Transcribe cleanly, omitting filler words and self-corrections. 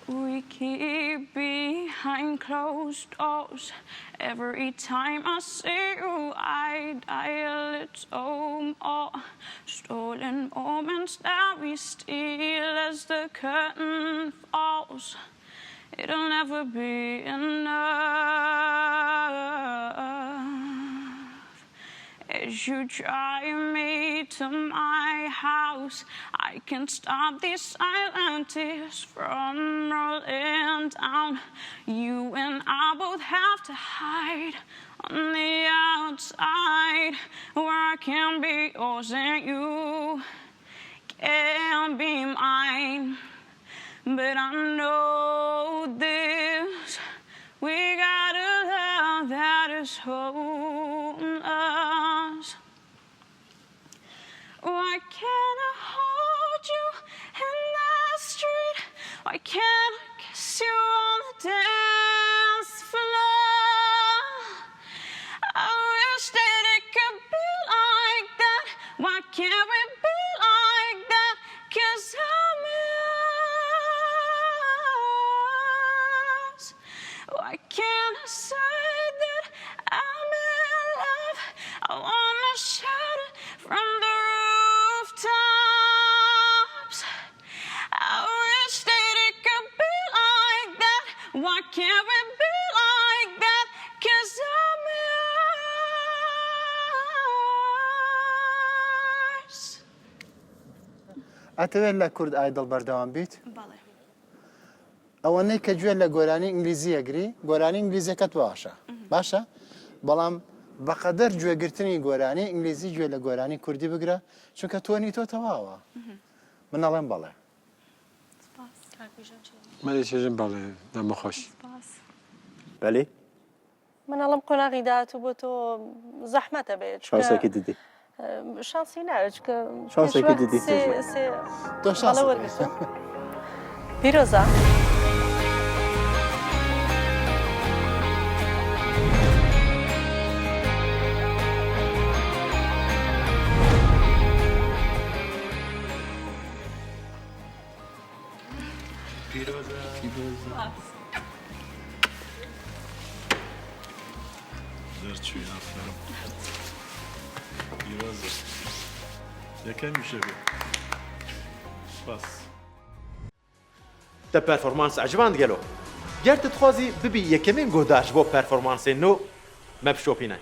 We keep behind closed doors Every time I see you I die a little more Stolen moments that we steal as the curtain falls It'll never be enough As you drive me to my house I can't stop these silent tears from rolling down You and I both have to hide on the outside Where I can be yours and you can be mine But I know this We got a love that is homeless Why can't I hold you in the street? Why can't I kiss you on the dance floor? I wish that it could be like that Why can't we be like that? 'Cause I'm yours Why can't I say that I'm in love? I wanna shout it from the rooftops I wish that it could be like that Why can't we be like that? 'Cause I'm yours. ئەتەوێت لە کورد ئایدڵ بەردەوام بیت؟ بەڵێ. ئەوەنەی کە گوێ لە گۆرانی ئینگلیزی ئەگری گۆرانی ئینگلیزیەکەت باشە باشە بەڵام بەقەدەر گوێگرتنی گۆرانی ئینگلیزی گوێ لە گۆرانی کوردی بگرە چونکە تۆنی تۆ تەواوە من ئەڵێم بەڵێ. منیش ئێژم بەڵێ دەمە خۆش. بەلی. من ئەڵم قۆناغی داهاتوو بۆ تۆ زەحمەتە بێت شانسێکی دیدی شانسی ناوێت چکە شانسێکی دیدی تۆ شانس وەرگرتوو پیرۆزە. دەرچووی ئافەرم پیرۆزە یەکەمیشە بێ سپاس. Te performans eciband gelo? Ger tu dixwazî bibî yekemîn guhdar ji bo performansên nû, me bişopîne.